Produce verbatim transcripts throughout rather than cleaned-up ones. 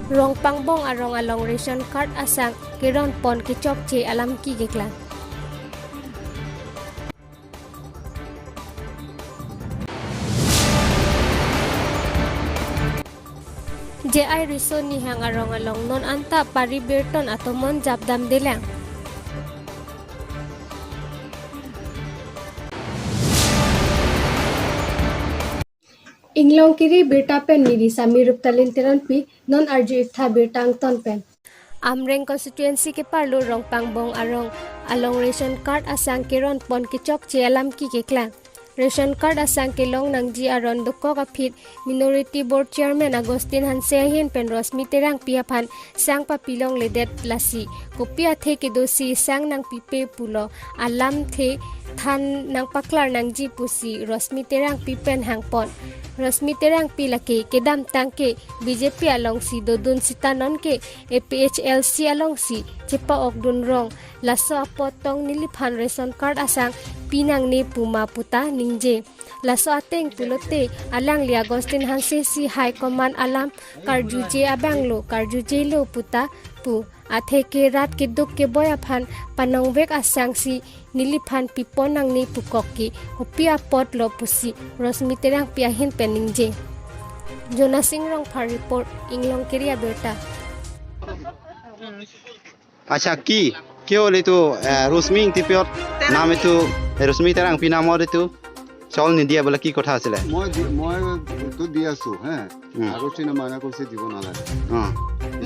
Rongpangbong arong along ration card asang keron pon kechokche alam keklang. J I Riso Nihang arong along non anta pari birton atomon japdamdelang. Inglongkiri birta pen neli Sami Ruptalin Teronpi, non arju-iktha birta angton pen. Amreng constituency keparlo Rongpangbong arong along ration card asang keron pon kechokche alam keklang. Ration card asang kelong nangji aron dokok aphi Minority Board Chairman Augustine Hanse ahin pen Rosmi Terangpi aphan sang papilongledet, lasi kopi athe kedo si sang nangpipe pulo alamthe than nangpaklar nangji pusi Rosmi Terangpi pen hangpon. Rosmi Terangpi lake kedamtang ke B J P alongsi dodun seta non ke A P H L C alongsi chepa-okdun rong, laso apot tong neliphan ration card asang pinangne puma puta ningje. Laso ateng pulote alangli Augustine Hanse si High Command alam karjuje abanglo, karjujelo puta pu. Atheke rat keduk keboi aphan panongvek asangsi neliphan pipon nangne pukok ke kopi apotlo pusi Rosmi Terangpi ahin pen ningje. Jonasing Rongphar report, Inglongkiri abirta. আচ্ছা, কি, কি হ'ল এইটো, এ, ৰশ্মি ইংতিপিয়ত নাম এইটো, এ, ৰশ্মি তেৰাংপি নামৰ এইটো চাউল নিদিয়া বোলে, কি কথা আছিলে? মই দি-, মই উত্তৰ দি আছো, হে। উম। আগষ্টিনে মানা কৰিছে, দিব নালাগে। অ।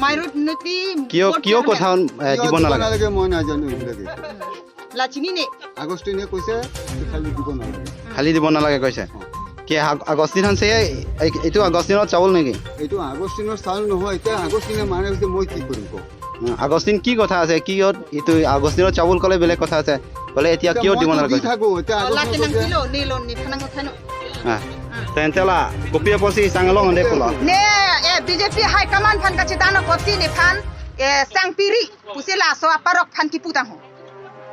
মাইৰুত নতি কিয়, ভোট কিয় দিয়া কথা, এ, কিয় দিব দিব নালাগে? নালাগে, মই নাজানো এইবিলাকে। লাচিনি নে? আগষ্টিনে কৈছে যে খালি দিব নালাগে। খালি দিব নালাগে কৈছে? অ। কি আগ-, আগষ্টিন হানছে এই-, এইটো আগষ্টিনৰ চাউল নেকি? এইটো আগষ্টিনৰ চাউল নহয়, এতিয়া আগষ্টিনে মানা কৰিছে, মই কি কৰিম কওক? উম, আগষ্টিন কি কথা আছে? কি ইয়ত এইটো আগষ্টিনৰ চাউল ক'লে বেলেগ কথা আছে। বোলে এতিয়া এতিয়া কিয় দিব মইতো নালাগে দি কৈছে? থাকো, এতিয়া অ, আগষ্টিনে লাচিনি কৈছে। কিলো, নিলো, নিফানাং উঠানো। হা। তেন্তে লা, কপিয়ে পচি চাং লং দে পুলো। Ne, eh, B J P High Command phan kachethan apotsi nephan, eh, sang piri, pusi laso aparok phan kipu tangho.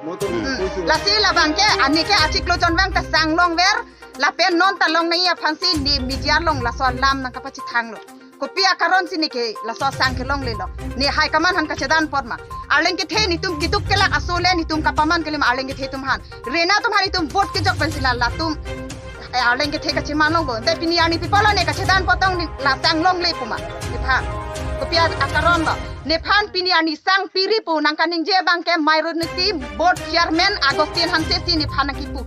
মইতো Hmm. কৈছো। Lasi labang ke, ani ke achiklo jon vang ta sang longver, lapen non ta longnei aphansi ne media along laso alam nangkapachethanglo. Kopi akaron si ne ke laso sang kelonglelo. Ne High Command phan kachethan apot ma. Arleng kethe netum keduk kelak aso le netum kapaman kali ma arleng kethe atum phan. Rena atum phan itum vote kejok pensi la latum. Eh, arleng kethe kacheman longpo. Te pini arni pi pulo ne kachethan apot tong ne la sang longle pu ma. Nephan. Kopi a-, akaron lo. Nephan pini arni sang piri pu nangkaningje abang ke Mairut Niti Board Chairman Agustin Hanse si nephan nangkipu.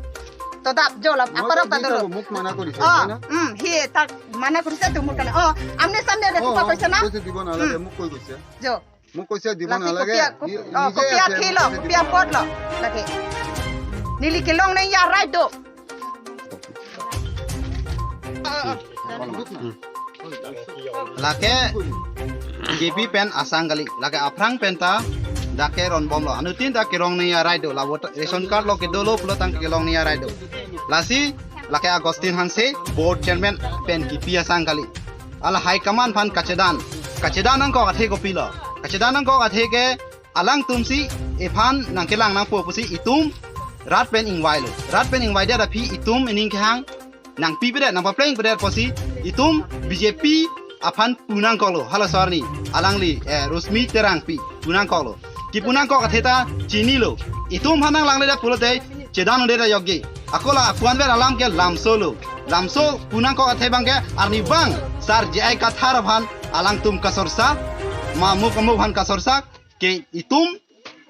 To dap jo la, মই aparok তো ta দি dolo. থাকো, মোক মানা কৰিছে, অ, হয় না? উম, সিয়ে তাক মানা কৰিছে তো মোৰ কাৰণে। অ, আমনে চামনে অ, দেখুৱা অ, কৈছে না? কৈছে দিব নালাগে, উম। মোক কৈ গৈছে। Jo. মোক কৈছে দিব Lasi নালাগে, kopi a-, নি-, অ, নিজে kopi আছে, athelo, কৈছে দিব kopi নালাগে। Apotlo. Lake. Neli kelongnei arai do. Lake B J P pen asang kali, lake aphrang pen ta dak ke ronbomlo. Anuttin ta kelongnei arai do, la vote ration card lo kedolo pulo tang kelongnei arai do. Lasi lake Agustin Hanse board chairman pen kipi asang kali. Hala High Command phan kachethan. Kachethan nangkok athe kopilo? Kachethan nangkok athe ke alangtum si ephan nangkelang nangpo pusi itum rat pen ingvailo. Rat pen ingvaidet aphi itum ining kehang nangpipedet, nangpaplengpedet pusi itum B J P aphan pu nangkoklo. Hala sorni alangli, eh, Rosmi Terangpi pu nangkoklo. Kipu nangkok athe ta chinilo. Itum phan nanglangledet pulote chethan un'edet ayokji. Ako la akuan ver alam ke lamsolo. Lamso pu nangkok athe abang ke arnivang Sar J I Kathar aphan alangtum kasorsa, ma muk amuk aphan kasorsa ke itum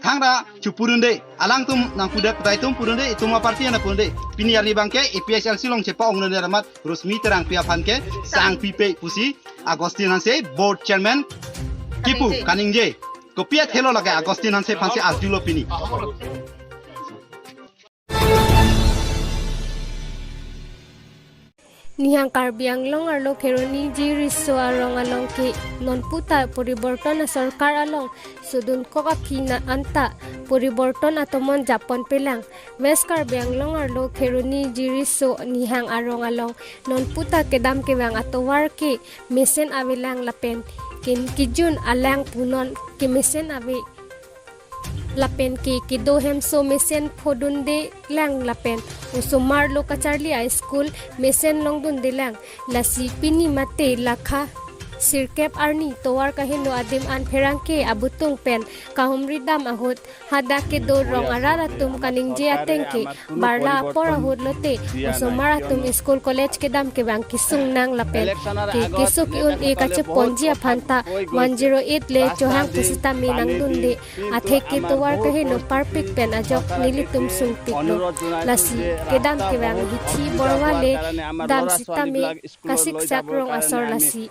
thangra chupurunde, alangtum nangpudet puta itum purunde, itum aparty nangpurunde. Pini arni abang ke A P H L C along chepa-ongdunde amat Rosmi Terangpi aphan ke sang pipe pusi Agustin Hanse board chairman kipu kaningje. Kopi athelo lake Agustin Hanse aphansi arjulo pini. Nihang Karbi Anglong arlo Kheroni Jiriso arong along ke nonputa poriborton asorkar along sodun kok aphi na anta poriborton atomon japon pelang. West Karbi Anglong arlo Kheroni Jiriso Nihang arong along nonputa kedam kevang atovar ke mesen avelang lapen kin kijun alang punon ke mesen ave lapen ke kedo hemso mesen phodunde lang lapen osomar lo kacharli a school mesen longdunde lang. Lasi pini mate lakha Sirkep arni tovar kaheno adim an pherangke abutung pen kahumridam ahut hadak kedo rong arat atum kaningje ateng ke barla apor ahut lote osomar atum school college kedam kevang kesung nang lapen ke keso ke-un-e kacheponji aphan ta one zero eight le chohang pusitame nangdunde atheke tovar kaheno parpik pen ajok nelitum sungpiklo. Lasi kedam kevang hithi borwa le dam sitame kasiksak rong asor lasi.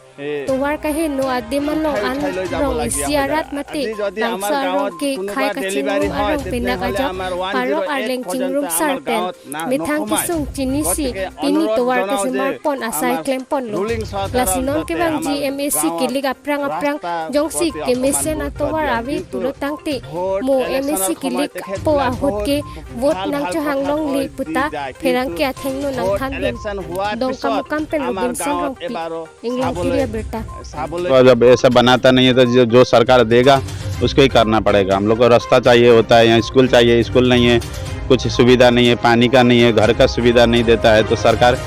Tovar kaheno adim along an rong isi arat mate bangso arong ke khai kachingrum arong penak ajok parok arleng chingrum sar pen methang kesung chinisi pini tovar kesemar pon asai klem ponlo. Lasi non kevangji M A C kilik aphrang aphrang jongsi kemesen atovar ave pulo tangte mo M A C kilik po ahut ke vote nangchohang longle puta pherangke athengno nangthandun. Dongkamukam pen Robinson Rongpi, Inglong Korea Birta. तो जब ऐसा बनाता नहीं है तो जो, जो सरकार देगा उसको ही करना पड़ेगा। हम लोग को रास्ता चाहिए होता है, यहाँ स्कूल चाहिए, स्कूल नहीं है, कुछ सुविधा नहीं है, पानी का नहीं है, घर का सुविधा नहीं देता है, तो सरकार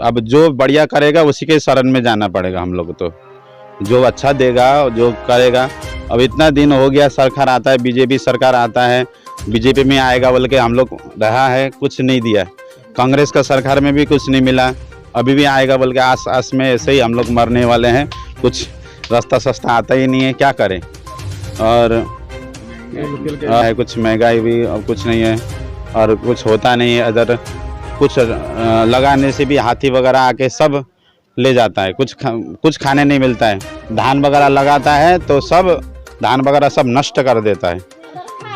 अब जो बढ़िया करेगा उसी के शरण में जाना पड़ेगा हम लोग को। तो जो अच्छा देगा, जो करेगा। अब इतना दिन हो गया सरकार आता है, बीजेपी सरकार आता है, बीजेपी में आएगा बोल के हम लोग रहा है, कुछ नहीं दिया। कांग्रेस का सरकार में भी कुछ नहीं मिला, अभी भी आएगा बोल के आस आस में ऐसे ही हम लोग मरने वाले हैं। कुछ रास्ता सस्ता आता ही नहीं है, क्या करें? और है कुछ महंगाई भी, अब कुछ नहीं है और कुछ होता नहीं है इधर। कुछ अ, लगाने से भी हाथी वगैरह आके सब ले जाता है, कुछ खा, कुछ खाने नहीं मिलता है। धान वगैरह लगाता है तो सब धान वगैरह सब नष्ट कर देता है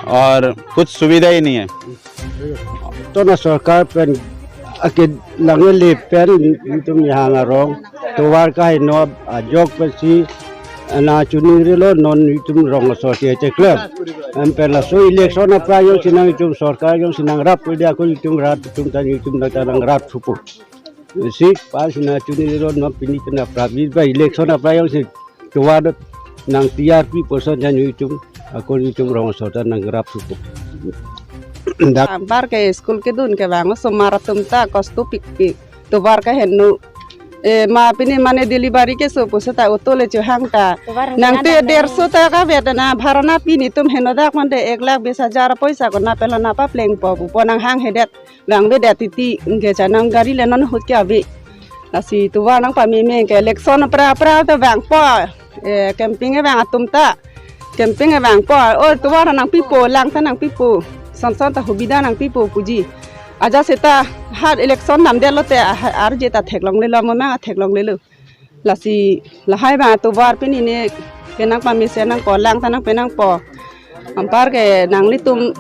और कुछ सुविधा ही नहीं है। Ton asorkar pen ake langle pen nelitum nihang arong tovar kaheno ajok pensi nangchiningrilo, non nelitum rong asor ke cheklem. Em pen laso election aphrang jongsi nangtum sorkar jongsi nangrap pudi ako nelitum rat atum ta nelitum ta nangrap thupo. Si pasi nangchiningrilo, non pini tena prabit ba election aphrang jongsi tovar nang T R P person jan nelitum ako nelitum rong asor ta nangrap thupo. Dak anpar ke school kedun kevang osomar atum ta kosto pikpik. Tovar kaheno. E, ma pini mane delivery keso pusita auto le chohang ta. Nangte derso ta kavet na bhara na pini tum heno dak mande ek lakh bis hajar poisa ko na pela na paplengpo pu po nanghanghedet. Vangvedet titi ingke cha nang gari le non ahut ke ave. Lasi tovar nangpameme ke election apra apra ta vangpo. E, camping e vang atum ta. Camping e vangpo. O tovar nangpipo, lang ta nangpipo. Sonson ta hubida nangpipo puji. Ajat seta ha election namdetlo te ha arje ta theklonglelo, momang theklonglelo. Lasi lahai ba tovar pini ne kenangpamesen nangpo, lang ta nangpenangpo. Anpar ke nanglitum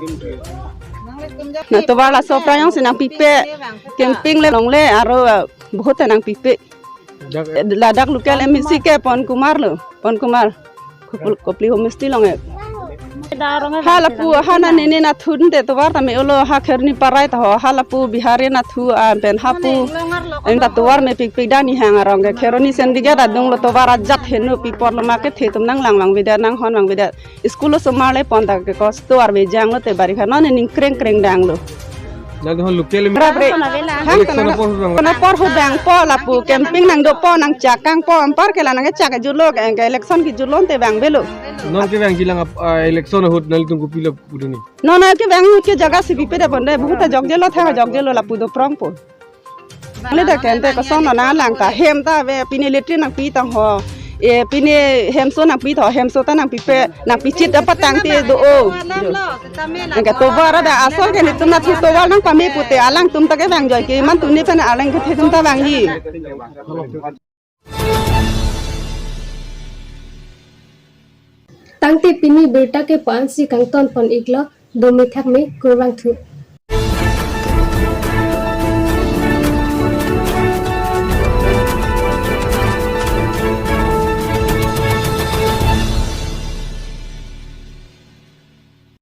na tovar laso aphrang jongsi nangpipe, camping le longle aro, ah, bahut ta nangpipe. Ladak local M A C ke Pon Kumar lo, Pon Kumar. Kopul-, Kopili Homestay along e. Ha lapu ha na nene nathu de tovar tame olo ha Kheroni parai ta ho ha lapu Bihari nathu an pen hapu. Enta tovar mepikpik dani hang arong ke Kheroni Syndicate adung lo tovar ajat heno pipor lo ma kethe atum nanglang vangvedet nanghon vangvedet. School osomar le pon ta ke kosto arve janglo te bari kha non ning kreng kreng danglo. Nang ho local em- Rap re. Hang election kana apor hudang. Kana apor hudang po lapu camping nangdopo nangchakang po anpar ke la nangchak julo ke election kejulon te vangvelo. Non kevangji lang ap-, ah, election ahut nanglitum kopilo puduni. Non kevang ahut ke jaga si pipe da ponde bahut ta jokjelo tha jokjelo lapu doprong po. Neli da kente koson na lang ta hem ta ave pini latrine nangpi tang ho. E pini hemso nangpi tho hemso ta nangpipe nangpichit apa tangte do o. Nangke tovar ada asal ke nelitum nathu tovar nangpame pute alangtum ta kevangjoi ke man tuni pen alang kethe atum ta vangji. Tangte pini birta ke pa-ansi kangton pon iklo, dome thakme kurvangthu.